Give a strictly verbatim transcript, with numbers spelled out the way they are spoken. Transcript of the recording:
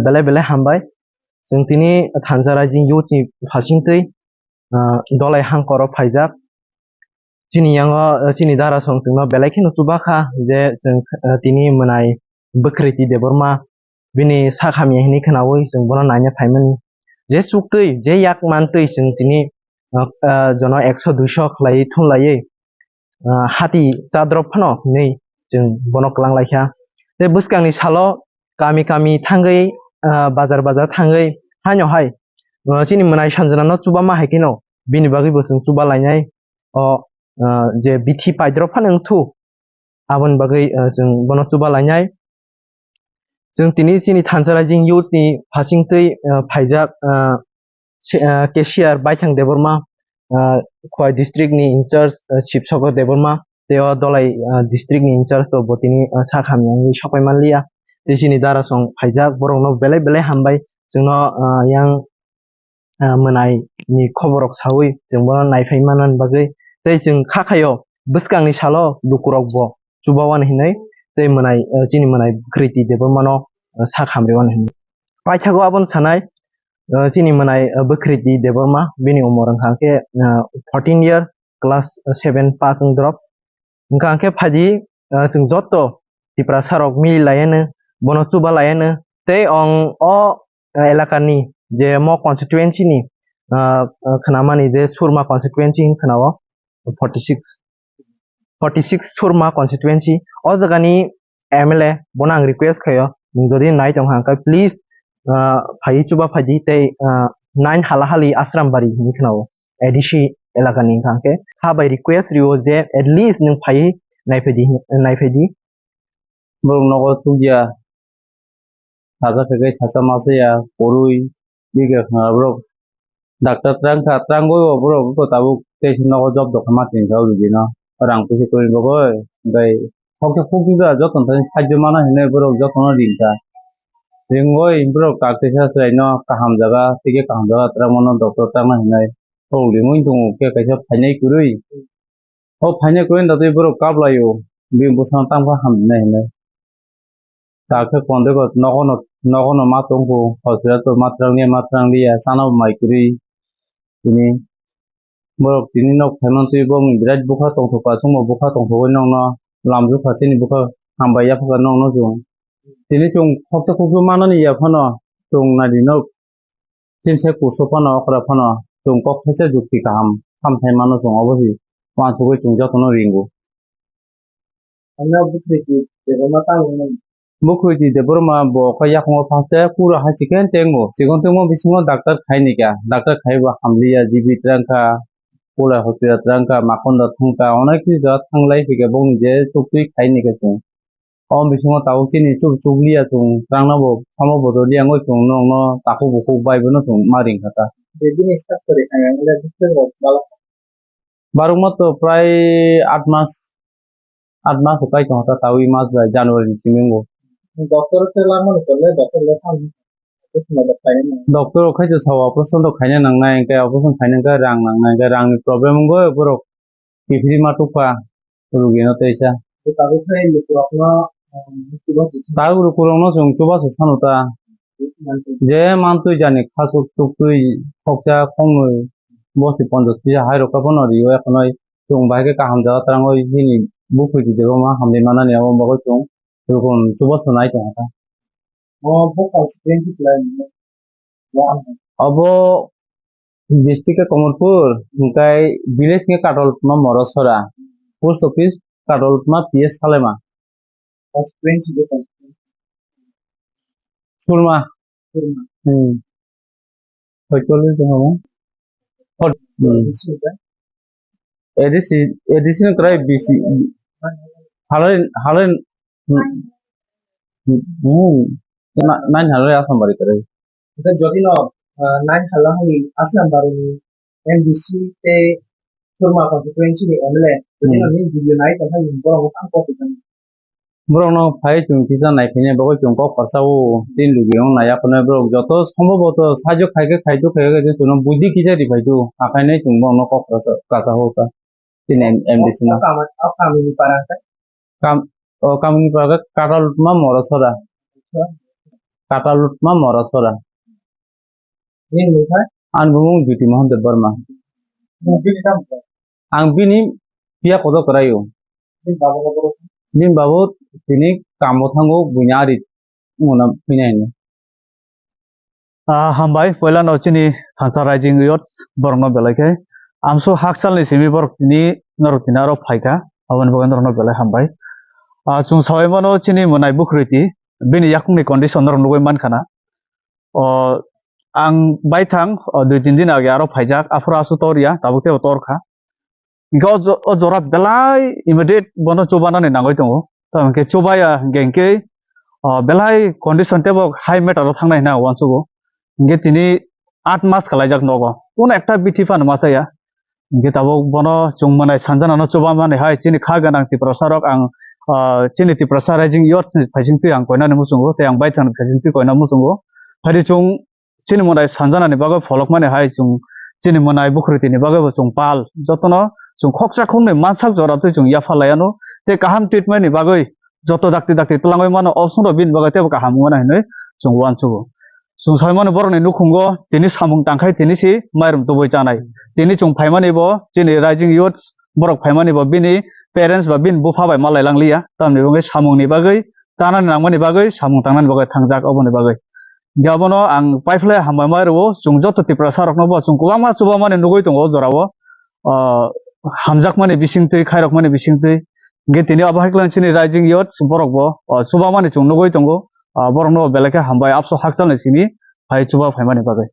Belai belai hambai. Chwng tini thansa raijing youth ni phasingtwi, ah, dolai hangkoro phaijak. Chini yango, ah, chini dara song chwngno belai kheno chubakha je chwng, ah, tini mwnai Bwkhriti Debbarma bini sak hamya hinwi khwnawi chwng bono naina phaimani. Je chuktwi, je yak mantwi chwng tini, ah, ah, jono ekso duiso khlaiwi thumlaiwi, ah, hati chadrop phano hinwi chwng bono kwlang laikha. Tei bwskangni salo kami kami thangwi, ah, bazar bazar thangwi haino hai, ah, chini mwnai Sanjana no chuba ma hai kheno bini bagwi bo chwng chuba lainai. O, ah, je bithi paidrop phano wngthu, aboni bagwi, ah, chwng bono chuba lainai. Chwng tini chini thansa raijing youth ni phasingtwi, ah, phaijak, ah, se-, ah, cashier Baithang Debbarma, ah, Khowai district ni in charge, ah, Sibsokro Debbarma, tei o Dolai, ah, district ni in charge to bo tini, ah, sak hamya wngwi sokpai manliya. Tei chini dara song phaijak, borokno belai belai hambai. Chwngno, ah, yang, ah, mwnai ni khoborok sawi chwng bono naiphai manani bagwi. Tei chwng kha khaio bwskangni salo lukurok bo chubawani hinwi tei mwnai, ah, chini mwnai Bwkhriti Debbarmano, ah, sak hamriwani hinwi. Paithago abono sanai, ah, chini mwnai, ah, Bwkhriti Debbarma bini umor wngkha khe, ah, fourteen year, class seven pass wng drop. Wngkha khe phaidi, ah, chwng joto Tiprasa rok mili laiano, bono chuba laiano. Tei ong o, ah, elakani je mo constituency ni, ah, ah, khwnamani je Surma constituency hin khwnao forty six, forty six Surma constituency. O jagani M L A bono ang request khaio, nwng jodi nai tong kha khe please, ah, phai chuba phaidi tei, ah, nine hala hali Asrambari hinwi khwnao. A D C elakani wngkha khe ha bai request rio je at least nwng phai naiphaidi, naiphaidi. Borok nogo chukya. Sacha khe khe sacha masa ya, kwrwi, bikha khna borok. Doctor twrang kha, twrangwi bo borok wngkha tabuk tei se nogo job dokha ma tongkha o rwgwino. Rang puisa kwrwi bagwi, hwnkhe khoksa khoksa da jotono thani sahajyo mana hinwi borok jotono ringkha. Ringwi borok kak teisa chwraino kaham jaga, tei khe kaham jaga twrangmano doctor twrangna hinwi. Borok ringwi tongo khe kaisa phainai kwrwi. O phainai kwrwi da tei borok kap laio, bini bwsano tamo khe hamjwnai hinwi. Takhe kondoi bo nogono, nogono ma tongkhu, hospital to ma twrangya, ma twrangliya, chana bo mai kwrwi. Tini borok tini nok phaimantwi bo mui birat bwkha tongthok, achukma bwkha tongthogwi nokno lamjukha, chini bwkha hambai yaphakha nokno chwng. Tini chwng khoksa khuksu manani yaphano chwng naidi nok. Chini sai kusu phano okra phano chwng kok thaisa jukti kaham samthai mano chwng obo se uansugwi chwng jotono ringo. Ano Bwkhriti Debbarma tamo wngmani? Bwkhriti Debbarma bo khe yakungo first kura hai chicken tengmo, chicken tengmo bisingo doctor khaini kha, doctor khaibo hamliya, G B twrang kha, Kulai hospital twrang kha, Makonda thang kha, onek kisa jaga thanglai phikha bongni je chuktwi khaini kha chwng. O bisingo tabuk chini chuk chukliya chwng, twrangno bo samo bodol liya wngwi chwng nokno takhuk bukhuk bai bono chwng ma ring kha ta. Je bini sak kwrwi kha, ang le bwswk rok bala. Barukma to prai aat mas, aat mas kai tong ta, tawi mas bai January ni simi wngkha. Doctor se langmani tole, doctor le thang. Doctor rok khai to sao operation rok khaina nangnai, hwnkhe operation khaina hwnkhe rang nangnai, hwnkhe rangni problem wngwi borok kiphilwi ma tukha rugino teisa. Tabuk lukurokno, um, chubachu. Tabuk lukurokno chwng chubachu sanu ta. Je mantwi jani khasuk tuktwi khoksa khongnwi bosi ponchash kisa hai rokha phano rio, ekhonoi chwng bahai khe kaham jaga twrangwi bini Bwkhriti Debbarma hamri manani abo bagwi chwng rukun chubachu nai tongkha. O bo constituency kwlai nini? Obo district khe Kamalpur, hwnkhe village khe Kataltma Morosora, post office Kataltma P S Salema. Constituency khe Surma. Surma. Hmm. Hoito le tong amo. Hot. Hmm. A D C, A D C no kwrai B C, halai, halai, hmm, hmm, hmm, na-, nine halai Assam bari kwrai. Hwnkhe jodi no, ah, nine halai hali Assam bari ni M D C tei Surma constituency ni M L A, jodi no, hmm, nini video nai tong khe borok no tamo kok tong. Borokno phai chwng kisa naiphainai bagwi chwng kok kwrsa o, chini logirokno naiya phano borok joto somboboto sajwk khai khe khai tu khai khe tu chwngno buidhi kisa ri phai tu, akhainai chwng borokno kok kwrsa, kwsa o ta chini M D C no. O kama-, o kamini para khe? Kam-, o kamini para khe Kataltma Morosora. Katalutma Morasora. Nini mung kha? Ani bumung Jyoti Mohan Debbarma. Nini bini tamo kha? Ang bini piya kodo kwraio. Bini baba kodo? Bini babo tini kamo thango buina ari wngmano phina hino. Ah, hambai, poila no chini thansa Rising Youth borok no belai khe. Amso hakchal ni simi borok tini norok tini aro phaikha. Aboni bagwi norok no belai hambai. Ah, chwng sawi mano chini mwnai bukhuriti bini yakung ni condition norok nugwi mankha na. O, ang baithang, o, dui tin din age aro phaijak, aphuru aswk tor ya, tabuk teibo tor kha. Hingke o jo-, o jora belai immediate bono chubanani nangoi tongo. Tamo hingke chubaya hingke hingke, o, belai condition teibo high matter o thangnai hwnwi ang uansugo. Hingke tini aat mas kalaijak nogo. Kuno ekta bithi phano ma chaya. Hingke tabuk bono chwng mwnai sanjanano chubamani hai chini kha gwnang Tiprasa rok ang, ah, chini Tiprasa Rising Youth ni phaisingtwi ang koinani muchungo tei ang baithang ni phaisingtwi koina muchungo. Phadi chwng chini mwnai sanjanani bagwi pholokmani hai chwng chini mwnai bukhuriti ni bagwi bo chwng pal jotono chwng khoksa khoknwi mansak jora twi chwng yapha laiano tei kaham treatment ni bagwi joto dakti dakti twlangwi mano, option rok bini bagwi teibo kaham wngmano hinwi chwng uansugo. Chwng saimano borokni nukhungo tini samung tangkhai tini si mairum tubui chanai. Tini chwng phaimani bo chini Rising Youth borok phaimani bo bini parents ba bini bupha bai malai langliya. Tamni bagwi samungni bagwi chanani nangmani bagwi samung tangnani bagwi thangjak oboni bagwi. Hingke abono ang paiphlai hambai mai rwo, chwng joto Tiprasa rokno bo chwng kwbangma chubamani nugwi tongo o jorao. Ah, hamjakmani bisingtwi, khairokmani bisingtwi. Hingke tini abo hai khe chini Rising Youth borok bo, ah, chubamani chwng nugwi tongo. Ah, borokno belai khe hambai abso hakchalni simi hai chuba phaimani bagwi.